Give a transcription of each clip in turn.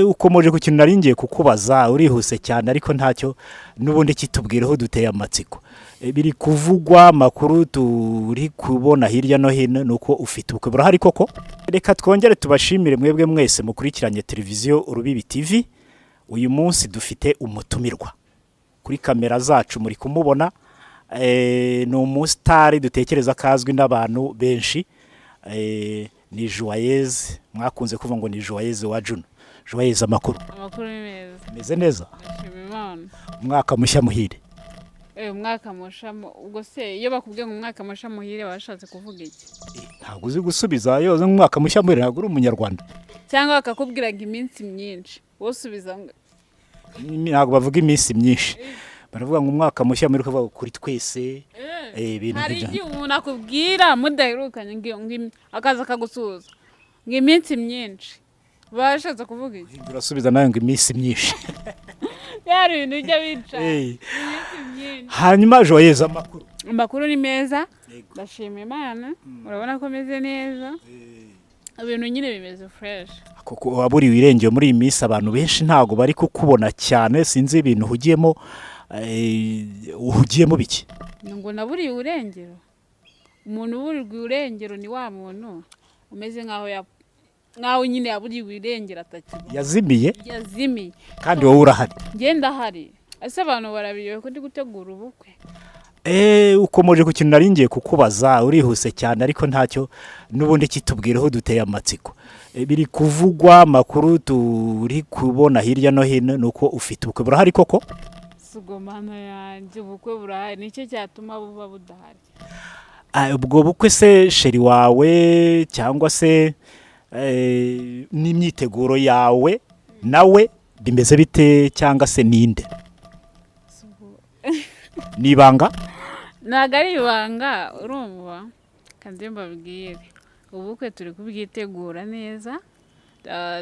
Ukomoje ku kintu nari ngiye kukubaza, urihuse cyane, ariko ntacyo, n'ubundi kitubwireho, duteye amatsiko. Biri kuvugwa, amakuru turi kubona hirya no hino ni uko ufite ubukwe. Burahari koko? Reka twongere tubashimire mwebwe mwese mukurikiranye televiziyo Urubibi TV. Uyu munsi dufite umutumirwa kuri kamera zacu, muri kumubona. Ni umusitari dutekereza ko azwi n'abantu benshi. Ni Joyeuse, mwakunze kuvuga ngo ni Joyeuse wa Juno. Joyeuse, amakuru? Amakuru ni meza. Meze neza. Ndashima Imana. Umwaka mushya muhire. Umwaka musha ubwo se iyo bakubwiye ngo umwaka musha muhire, bashatse kuvuga iki? Ntabwo uzi gusubiza yoze umwaka mushya muhire? Ntabwo uri Umunyarwanda? Cyangwa bakakubwira ngo iminsi myinshi, wowe usubiza ngo? Ntabwo bavuga iminsi myinshi, baravuga ngo umwaka mushya muhire, ukavuga kuri twese. Ibintu Hari nk'ibyo. igihe umuntu akubwira mudaherukanye ngo akaza akagusuhuza ngo iminsi myinshi, bashatse kuvuga iki? Urasubiza nawe ngo iminsi myinshi. Byari ibintu bijya bica. Iminsi myinshi. Hanyuma Joyeuse, amakuru? Amakuru ni meza, ndashima Imana. Urabona ko meze neza, ibintu nyine bimeze fresh. Kuko waburiwe irengero muri iyi minsi, abantu benshi ntabwo bari kukubona cyane. Sinzi ibintu uhugiyemo. Uhugiyemo biki? Ngo naburiye urengero? Umuntu uburirwa irengero ni wa muntu umeze nkaho nkaho nyine yaburiwe irengero, atakiba. Yazimiye. Yazimiye. Kandi wowe urahari. Ngenda ahari. Ese abantu barabiyobe ko ndi gutegura ubukwe? Ukomoje ku kintu nari ngiye kukubaza, urihuse cyane, ariko ntacyo, n'ubundi kitubwireho, duteye amatsiko. Biri kuvugwa, amakuru turi kubona hirya no hino ni uko ufite ubukwe. Burahari koko? Ubwo Mana yanjye, ubukwe burahari, nicyo cyatuma buba budahari? Ah, ubwo bukwe se chéri wawe cyangwa se n'imyiteguro yawe nawe bimeze bite, cyangwa se ninde? Ni ibanga? Ntabwo ari ibanga. Urumva kandi mbabwire, ubukwe turi kubwitegura neza.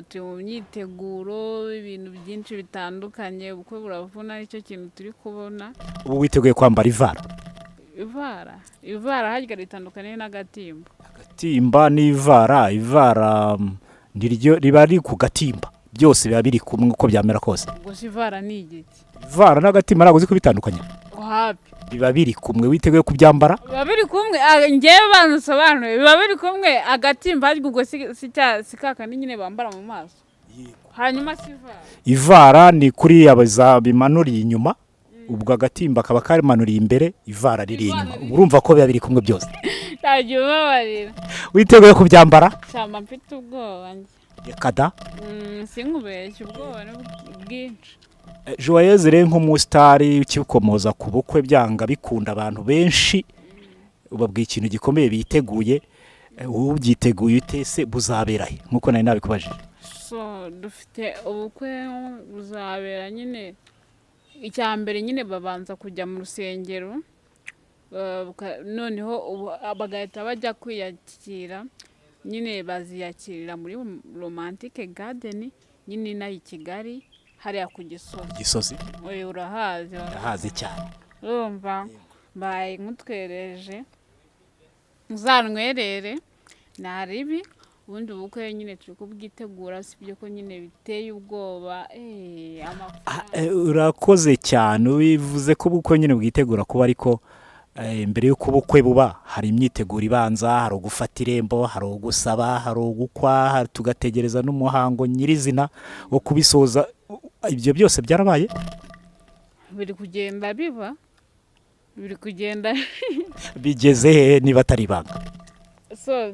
Turi mu myiteguro, ibintu byinshi bitandukanye. Ubukwe buravuna, nicyo kintu turi kubona. Ubu witeguye kwambara ivara? Ivara, ivara harya ritandukanye n'agatimba? Agatimba n'ivara, ivara niryo riba riri ku gatimba. Byose biba biri kumwe uko byamera kose. Ubwo se ivara ni igiki? Ivara n'agatimba ntabwo uzi kubitandukanya? Wapi. Biba biri kumwe. Witeguye kubyambara? Biba biri kumwe. Njyewe bansobanuye, biba biri kumwe. Agatimba harya ubwo si kakandi nyine bambara mu maso? Hanyuma si ivara? Ivara ni kuriya bimanuriye inyuma. Ubwo agatimba kaba kamanuriye imbere, ivara riri inyuma. Urumva ko biba biri kumwe byose. Ntajya ubabarira. Witeguye kubyambara? Cyamba mfite ubwoba njye. Reka da! Sinkubeshye, ubwoba ni bwinshi. Joyeuse rero, nk'umusitari ukikomoza ku bukwe, byanga bikunda abantu benshi ubabwiye ikintu gikomeye biteguye. Wowe ubyiteguye ute se? Buzabera he nk'uko nari nabikubajije? So dufite ubukwe, buzabera nyine, icya mbere nyine babanza kujya mu rusengero, noneho ubu bagahita bajya kwiyakira nyine. Baziyakirira muri Romantic Garden nyine inaha i Kigali, hariya ku Gisozi. Gisozi. Oya, urahazi? Ndahazi cyane. Urumva mbaye nkutwereje, uzanwerere nta ribi. Ubundi ubukwe nyine turi kubwitegura, si byo ko nyine biteye ubwoba, amafaranga. Urakoze cyane. Bivuze ko ubukwe nyine bwitegura kuba, ariko mbere y'uko ubukwe buba hari imyiteguro ibanza. Hari ugufata irembo, hari ugusaba, hari ugukwa, tugategereza n'umuhango nyirizina wo kubisoza. Ibyo byose byarabaye? Biri kugenda biba, biri kugenda. Bigeze hehe niba atari ibanga? So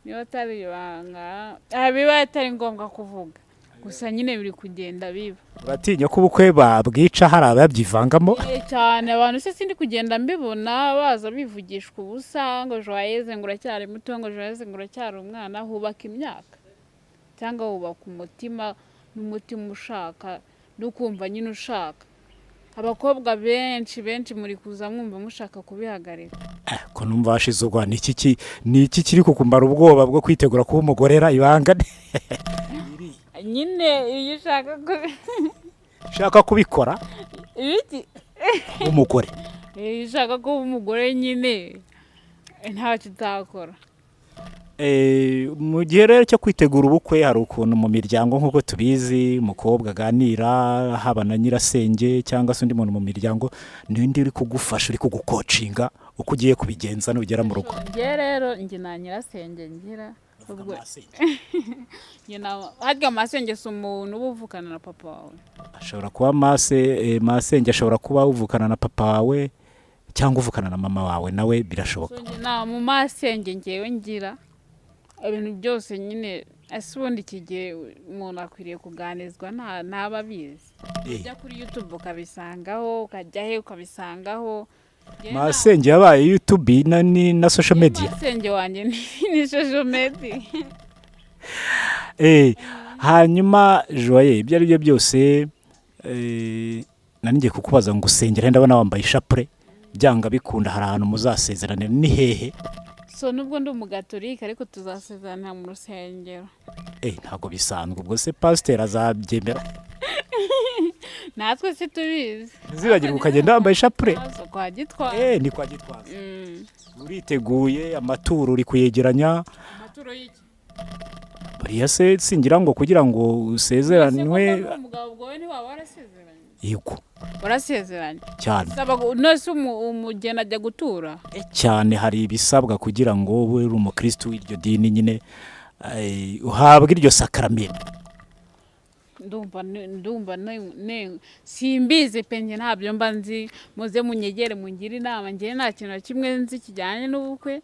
niba atari ibanga, biba atari ngombwa kuvuga, gusa nyine biri kugenda biba. Uratinya ko ubukwe babwica hari ababyivangamo? Cyane. Abantu se sindi kugenda mbibona baza bivugishwa ubusa ngo Joyeuse ngo uracyari muto, ngo Joyeuse ngo uracyari umwana. Hubaka imyaka cyangwa wubaka umutima? N'umutima ushaka no kumva nyine ushaka. Abakobwa benshi benshi muri kuza mwumva mushaka kubihagarika. Ko numva washize ubwoba, ni iki ni iki kiri kukumara ubwoba bwo kwitegura kuba umugorera? Ibanga? Nyine iyo ushaka ushaka kubikora. Ibiki? Umugore. Iyo ushaka kuba umugore nyine ntacyo utakora. Mu gihe rero cyo kwitegura ubukwe, hari ukuntu mu miryango, nk'uko tubizi, umukobwa aganira haba na nyirasenge cyangwa se undi muntu mu miryango, n'undi uri kugufasha, uri kugukocinga uko ugiye kubigenza nugera mu rugo. Njye rero, njye nta nyirasenge ngira. Ubwo njye harya masenge si umuntu uba uvukana na papa wawe? Ashobora kuba masenge, ashobora kuba uvukana na papa wawe cyangwa uvukana na mama wawe, nawe birashoboka. So njye nta mu masenge ngewe ngira. Ibintu byose nyine, ese ubundi iki gihe umuntu akwiriye kuganizwa ntaba abizi? Ujya kuri YouTube ukabisangaho, ukajya he ukabisangaho. Njye Masenge yabaye YouTube na social media. Masenge wanjye ni social media. Hanyuma Joye, ibyo ari byo byose, nari ngiye kukubaza ngo usengera, ndabona wambaye ishapure, byanga bikunda hari ahantu muzasezeranira, ni hehe? So nubwo ndi umugatolika, ariko tuzasezerana mu rusengero. Ntabwo bisanzwe, ubwo se pasiteri azabyemera? Natwe si tubizi. Ntizibagirwe ukagenda wambaye ishapure. Kwa Gitwaza. Ni kwa Gitwaza. Uriteguye? Amaturo uri kuyegeranya? Amaturo y'iki? Buriya se singira ngo kugira ngo usezeranwe. Ese koko umugabo, ubwo wowe ntiwaba warasezeranye? Yego. Warasezeranye? Cyane. Saba none se umugeni ajya gutura? Cyane, hari ibisabwa kugira ngo ube uri umukristo w'iryo dini nyine, uhabwe iryo sakaramento. Ndumva simbizi pe, njye ntabyo mba nzi. Muze munyegere mungire inama. Njye nta kintu na kimwe nzi kijyanye n'ubukwe,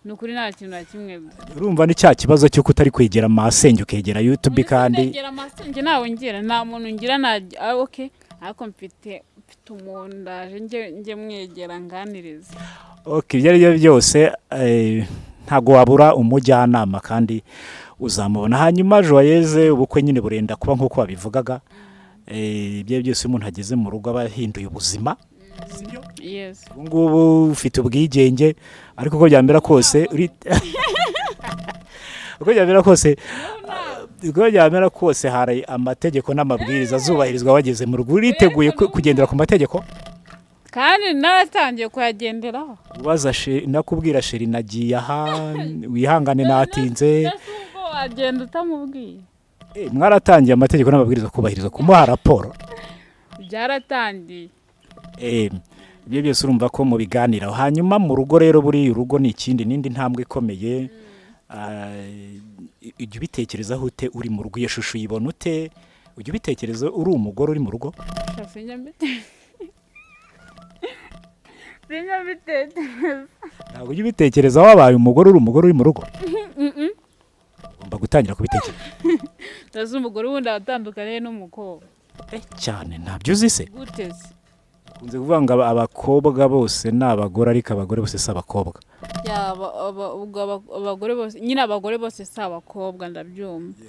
ni ukuri nta kintu na kimwe nzi. Urumva ni cya kibazo cy'uko utari kwegera masenge, ukegera YouTube kandi. Ndegera amasenge? Ntawe ngira, nta muntu ngira. Nta okay, ariko mfite umuntu, ndaje njye mwegera nganiriza. Okay, ibyo ari byo byose, ntabwo wabura umujyanama kandi uzamubona. Hanyuma Joyeze, ubukwe nyine burenda kuba nk'uko wabivugaga. Ibyo ari byo byose, iyo umuntu ageze mu rugo aba yahinduye ubuzima. Sibyo? Yes. Ubu ngubu ufite ubwigenge, ariko uko byamera kose hari amategeko n'amabwiriza azubahirizwa wageze mu rugo. Uriteguye kugendera ku mategeko? Kandi naratangiye kuyagenderaho. Ubaza nakubwira: "Chéri, nagiye aha, wihangane natinze." Ese ubwo wagenda utamubwiye? Mwaratangiye amategeko n'amabwiriza kubahirizwa, kumuha raporo? Byaratangiye. Ibyo byose urumva ko mubiganiraho. Hanyuma mu rugo rero, buriya urugo ni ikindi n'indi ntambwe ikomeye. Ujya ubitekerezaho ute uri mu rugo? Iyo shusho uyibona ute? Ujya ubitekereza uri umugore uri mu rugo? Sinjya mbitekereza. Ntabwo ujya ubitekereza wabaye umugore, uri umugore uri mu rugo? Ugomba gutangira kubitekereza. Ndazi umugore wundi abatandukaniye n'umukobwa. Cyane, ntabyo uzi se? Gute se? Kunze kuvuga ngo abakobwa bose ni abagore, ariko abagore bose si abakobwa. Yaba ubwo abagore bose nyine, abagore bose si abakobwa, ndabyumva,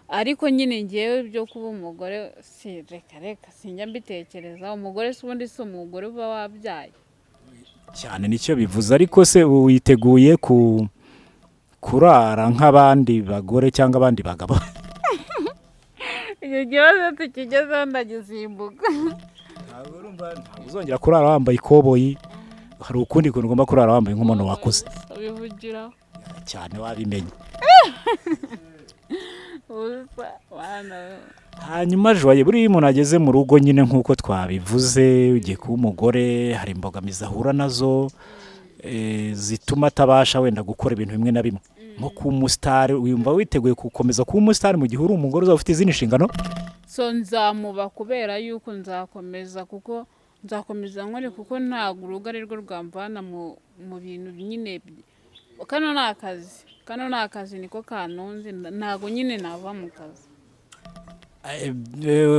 ariko nyine ngewe byo kuba umugore si reka reka, sinjya mbitekereza. Umugore se ubundi si umugore uba wabyaye? Cyane, nicyo bivuze. Ariko se witeguye ku kurara nk'abandi bagore cyangwa abandi bagabo? Icyo kibazo tukigezeho ndagisimbuka. Ntabwo urumva, ntabwo uzongera kurara wambaye ikoboyi. Hari ukundi kuntu ugomba kurara wambaye nk'umuntu wakuze. Ubivugiraho. Cyane, wabimenye. Ubusa bana we. Hanyuma Joye, buriya iyo umuntu ageze mu rugo nyine, nk'uko twabivuze, ugiye kuba umugore, hari imbogamizi ahura nazo zituma atabasha wenda gukora ibintu bimwe na bimwe, nko kuba umusitari. Wumva witeguye gukomeza kuba umusitari mu gihe uri umugore uzaba ufite izindi nshingano? So nzamuba, kubera yuko nzakomeza, kuko nzakomeza nkore, kuko ntabwo urugo ari rwo rwamvana mu bintu nyine. Kano ni akazi, kano ni akazi, niko kanunze, ntabwo nyine nava mu kazi.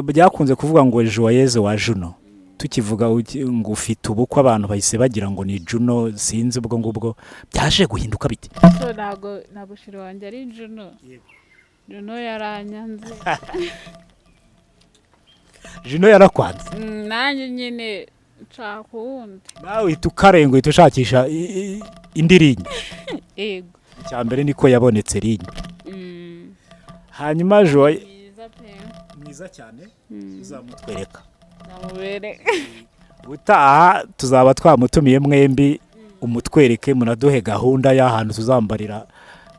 Byakunze kuvuga ngo Joyeze wa Juno, tukivuga ngo ufite ubukwe, abantu bahise bagira ngo ni Juno. Sinzi ubwo ngubwo byaje guhinduka bite? So ntabwo chéri wanjye ari Juno. Juno yaranyanze. Juno yarakwanze? Nanjye nyine nshaka uwundi. Nawe uhita ukarenga, uhita ushakisha indi ligne? Yego. Icya mbere niko yabonetse ligne. Hanyuma Joye Mwiza pe. Mwiza cyane, uzamutwereka. Ndamubere. Ubutaha tuzaba twamutumiye mwembi, umutwereke, munaduhe gahunda y'ahantu tuzambarira.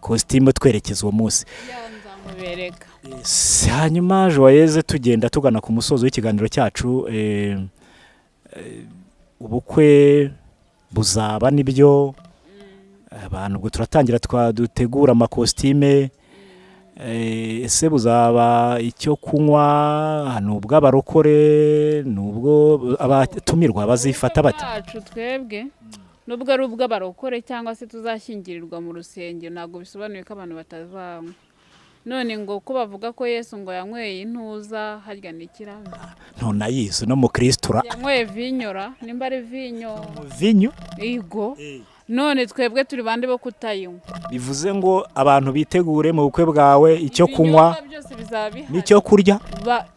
kositimu twerekeza uwo munsi. Nzamubereka. Yes, hanyuma Joyeuse, tugenda tugana ku musozo w'ikiganiro cyacu, ubukwe buzaba nibyo, abantu ubwo turatangira dutegura amakositime. Ese buzaba icyo kunywa ni ubw'abarokore, ni ubwo abatumirwa bazifata bate? Bacu twebwe nubwo ari ubw'abarokore cyangwa se tuzashyingirirwa mu rusengero, ntabwo bisobanuye ko abantu batazanywa. None ngo ko bavuga ko Yesu ngo yanyweye intuza, harya ni ikirahure? Ntunayizi no mukristo Yanyweye vinyora, nimba ari vinyo. Vinyo. Igo. None twebwe turi bande bo kutayinywa? Bivuze ngo abantu bitegure mu bukwe bwawe icyo kunywa Ibinyobwa byose bizaba bihari. n'icyo kurya. Ba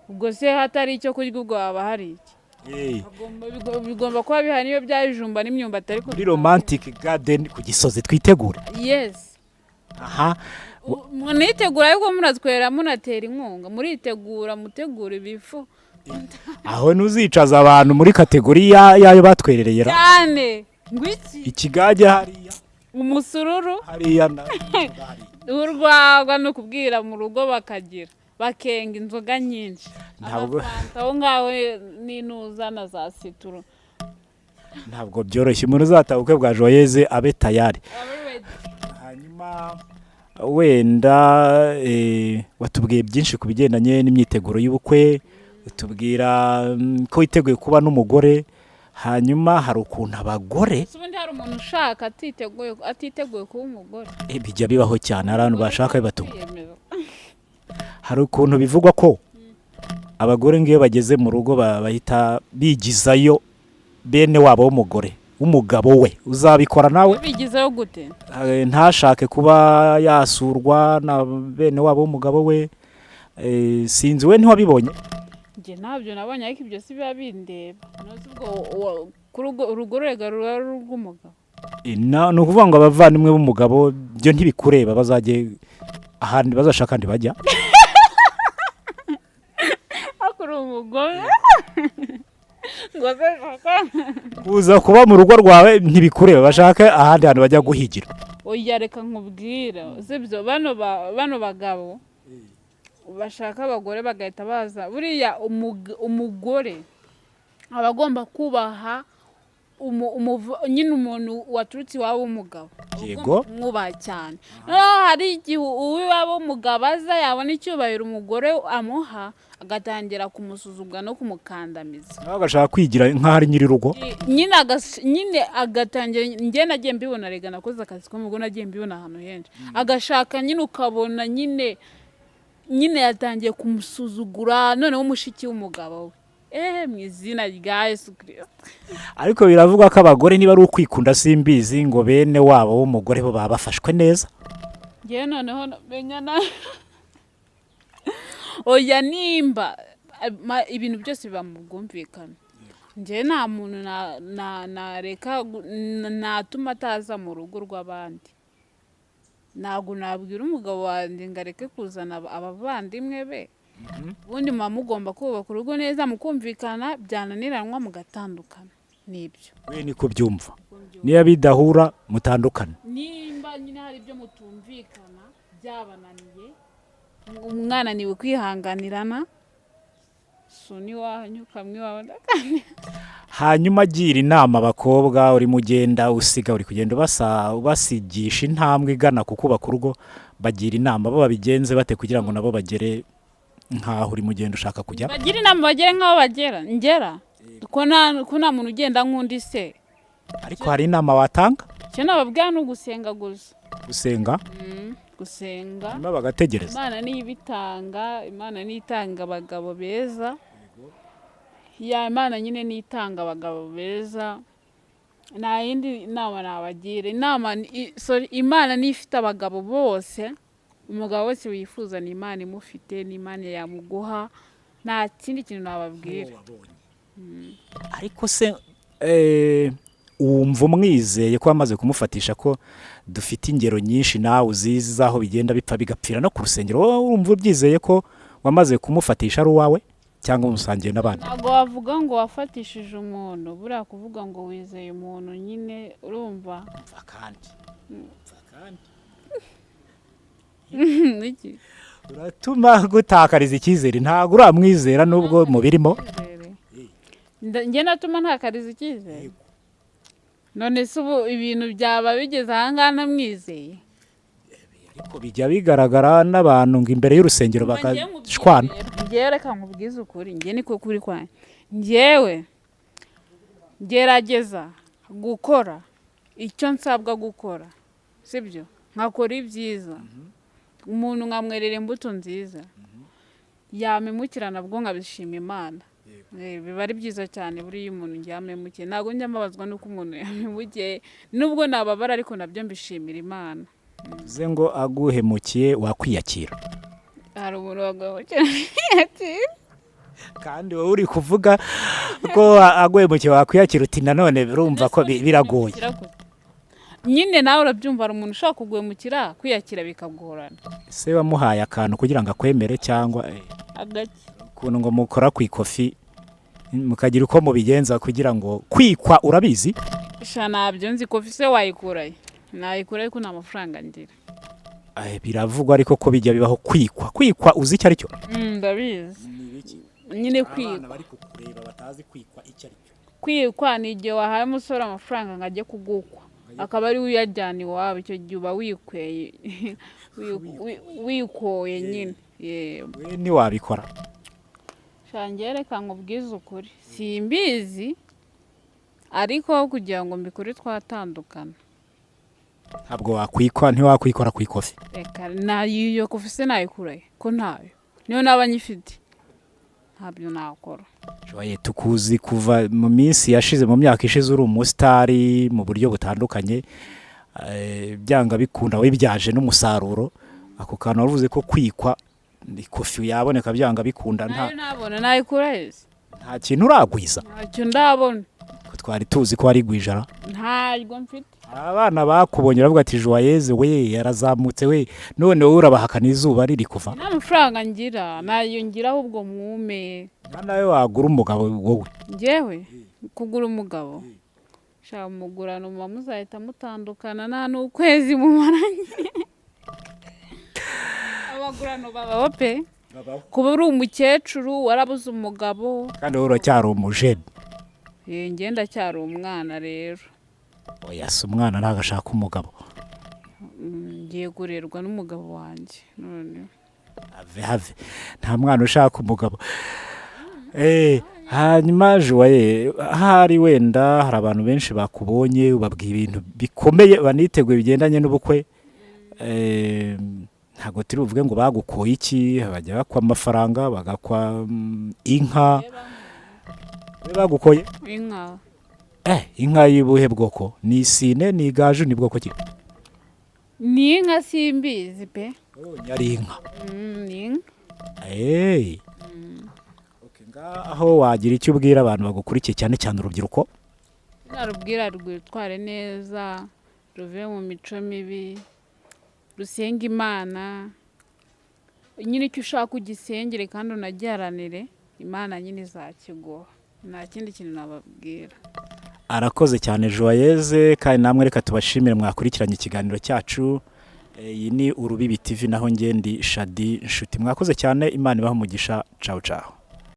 ubwo se hatari icyo kurya, ubwo haba hari iki? Bigomba kuba bihari, niyo byaba ibijumba n'imyumbati, ariko Muri Romantic Garden ku Gisozi twitegure. Yes. Aha. Munitegura, ariko munatwera, munatera inkunga, muritegura, mutegura ibifu. Aho ntuzicaza abantu muri catégorie yayo batwerereye ra? Cyane, ngo iki? Ikigage hariya. Umusururu. Hariya na Urwagwa, ni ukubwira mu rugo bakagira bakenga inzoga nyinshi. Ntabwo Amafanta aho ngaho n'intuza na za citron. Ntabwo byoroshye. Umuntu uzataha ubukwe bwa Joyeuse abe tayari. Hanyuma wenda watubwiye byinshi ku bigendanye n'imyiteguro y'ubukwe, utubwira ko witeguye kuba n'umugore. Hanyuma hari ukuntu abagore Ese ubundi hari umuntu ushaka atiteguye kuba umugore? Bijya bibaho cyane, hari abantu bashaka bibatunga. Kwiyemeza. Hari ukuntu bivugwa ko abagore nk'iyo bageze mu rugo bahita bigizayo bene wabo w'umugore w'umugabo we. Uzabikora nawe? Bigizeyo gute? Ntashake kuba yasurwa na bene wabo w'umugabo we. Sinzi, we ntiwabibonye? Njye ntabyo nabonye, ariko ibyo si biba bindeba. Ntuzi ubwo kuri urwo urugo rega ruba ari urw'umugabo. Ni ukuvuga ngo abavandimwe b'umugabo byo ntibikureba, bazajye ahandi, bazashaka ahandi bajya. Ariko uri umugome ngo se shaka Kuza kuba mu rugo rwawe ntibikureba, bashake ahandi hantu bajya guhigira. Oya, reka nkubwira, sibyo, bano bagabo bashaka abagore bagahita baza, buriya umugore aba agomba kubaha nyine umuntu waturutse iwabo w'umugabo. Mwubaha cyane. Noneho hari igihe uw'iwabo w'umugabo aza, yabona icyubahiro umugore amuha, agatangira kumusuzugura no kumukandamiza. Nawe agashaka kwigira nk'aho ari nyir'urugo. Nyine agatangira, njye nagiye mbibona rega, nakoze akazi ko mu rugo, nagiye mbibona ahantu henshi. Agashaka nyine, ukabona nyine yatangiye kumusuzugura, noneho mushiki w'umugabo we, mu izina rya Yesu Kirisito. Ariko biravugwa ko abagore, niba ari ukwikunda simbizi, ngo bene wabo w'umugore bo baba bafashwe neza. Ngewe noneho menya na oya, nimba ibintu byose biba mu bwumvikane, njyewe nta muntu nareka natuma ataza mu rugo rw'abandi. Ntabwo nabwira umugabo wanjye ngo areke kuzana abavandimwe be. Ubundi muba mugomba kubaka urugo neza, mukumvikana, byananiranwa mugatandukana, nibyo. We niko byumva, niba bidahura mutandukane. Nimba nyine hari ibyo mutumvikana, byabananiye, umwananiwe kwihanganirana, so n'iwanyu kamwe wabona. Hanyuma agira inama abakobwa urimo ugenda usiga, uri kugenda ubasigisha intambwe igana ku kubaka urugo, bagira inama bo babigenze bate kugira ngo nabo bagere nk'aho urimo ugenda ushaka kujya? Bagira inama bagere nk'aho bagera ngera, ko nta muntu ugenda nk'undi se? Ariko hari inama watanga? Icyo nababwira ni ugusenga gusa. Gusenga. Gusenga. Hanyuma bagategereza. Imana niyo ibitanga, Imana niyo itanga abagabo beza. Ya Imana nyine niyo itanga abagabo beza, nta yindi nama nabagira. Inama sorry, Imana niyo ifite abagabo bose. Umugabo wese wifuza ni Imana imufite, ni Imana yamuguha. Nta kindi kintu nababwira. Ariko se wumva umwizeye ko wamaze kumufatisha, ko dufite ingero nyinshi nawe uzizi z'aho bigenda bipfa, bigapfira no ku rusengero? Wowe wumva ubyizeye ko wamaze kumufatisha ari uwawe, cyangwa umusangiye n'abandi? Ntabwo wavuga ngo wafatishije umuntu. Buriya kuvuga ngo wizeye umuntu nyine, urumva Mva kandi, mva kandi. Niki? Uratuma gutakariza icyizere, ntabwo uramwizera nubwo mubirimo. Njye natuma ntakariza icyizere? None se ubu ibintu byaba bigeze ahangaha ntamwizeye? Ariko bijya bigaragara n'abantu ngo imbere y'urusengero bagashwana. Njyewe reka nkubwize ukuri, njye niko kuri kwanjye, njyewe ngerageza gukora icyo nsabwa gukora, sibyo? Nkakora ibyiza, umuntu nkamwerera imbuto nziza, yamemukira nabwo nkabishima Imana. Biba ari byiza cyane buriya umuntu yamemukiye. Ntabwo njya mbabazwa n'uko umuntu yamemukiye, nubwo nababara ariko nabyo mbishimira Imana. Bivuze ngo aguhemukiye wakwiyakira? Hari umuntu waguhemukira ntiyakira? Kandi wowe uri kuvuga ko aguhemukiye wakwiyakira, uti nanone birumva ko biragoye. Nyine nawe urabyumva, hari umuntu ushobora kuguhemukira kwiyakira bikagorana. Se wamuhaye akantu kugira ngo akwemere cyangwa Agake. ukuntu ngo mukora ku ikofi mukagira uko mubigenza kugira ngo kwikwa, urabizi? Sha, ntabyo nzi. Kofi se wayikurahe? Nayikurahe ko nta mafaranga ngira? Biravugwa ariko ko bijya bibaho kwikwa. Kwikwa uzi icyo ari cyo? Ndabizi nyine, kwikwa. Bari kukureba batazi kwikwa icyo ari cyo. Kwikwa ni igihe wahaye umusore amafaranga ngo ajye kugukwa, akaba ari we uyajyana iwabo. Icyo gihe uba wikweye, wikoye nyine. Yewe. We ntiwabikora? Sha, njye reka nkubwize ukuri, simbizi, ariko kugira ngo mbikore twatandukana. Ntabwo wakwikwa, ntiwakwikora ku ikofi? Reka, nayo kofi se nayikurahe ko ntayo? Niyo naba nyifite ntabyo nakora. Joye, tukuzi kuva mu minsi yashize, mu myaka ishize, uri umusitari mu buryo butandukanye. Byanga bikunda wibyaje n'umusaruro. Ako kantu wavuze ko kwikwa ikofi yaboneka byanga bikunda, nta Nayo nabona nayikura heza. Nta kintu uragwiza? Ntacyo ndabona. Ko twari tuzi ko wari gwijara? Ntabwo mfite. Hari abana bakubonye baravuga ati: "Joyeze we yarazamutse we." None wowe urabahakana izuba riri kuva. Nta mafaranga ngira, nayo ngira ahubwo mwume. Nta nawe wagura umugabo wowe? Njyewe kugura umugabo? Shaka mugurana muba muzahita mutandukana nta n'ukwezi mumaranye. Abagurano babaho pe, kuba uri umukecuru warabuze umugabo. Kandi wowe uracyari umujene. Njye ndacyari umwana rero. Oya, si umwana ntabwo ashaka umugabo. Ngiye kurerwa n'umugabo wanjye none. Have, have, nta mwana ushaka umugabo. Hanyuma Joye, ahari wenda hari abantu benshi bakubonye ubabwiye ibintu bikomeye, baniteguye bigendanye n'ubukwe. Ntabwo turi buvuge ngo bagukoye iki, bajya bakwa amafaranga, bagakwa inka. We bagukoye? Inka. Inka y'ubuhe bwoko? Ni isine, ni igaju, ni bwoko ki? Ni inka, simbizi pe. Yari inka. Ni inka. Hey. Okay, ngaho wagira icyo ubwira abantu bagukurikiye, cyane cyane urubyiruko? Narubwira rwitware neza, ruve mu mico mibi, rusenge Imana nyine. Icyo ushaka ugisengere kandi unagiharanire, Imana nyine izakiguha. Nta kindi kintu nababwira. Arakoze cyane Joyeze, kandi namwe reka tubashimire mwakurikiranye ikiganiro cyacu. Iyi ni Urubibi TV, naho njye ndi Shadi Nshuti. Mwakoze cyane, Imana ibahe umugisha. Ciao ciao.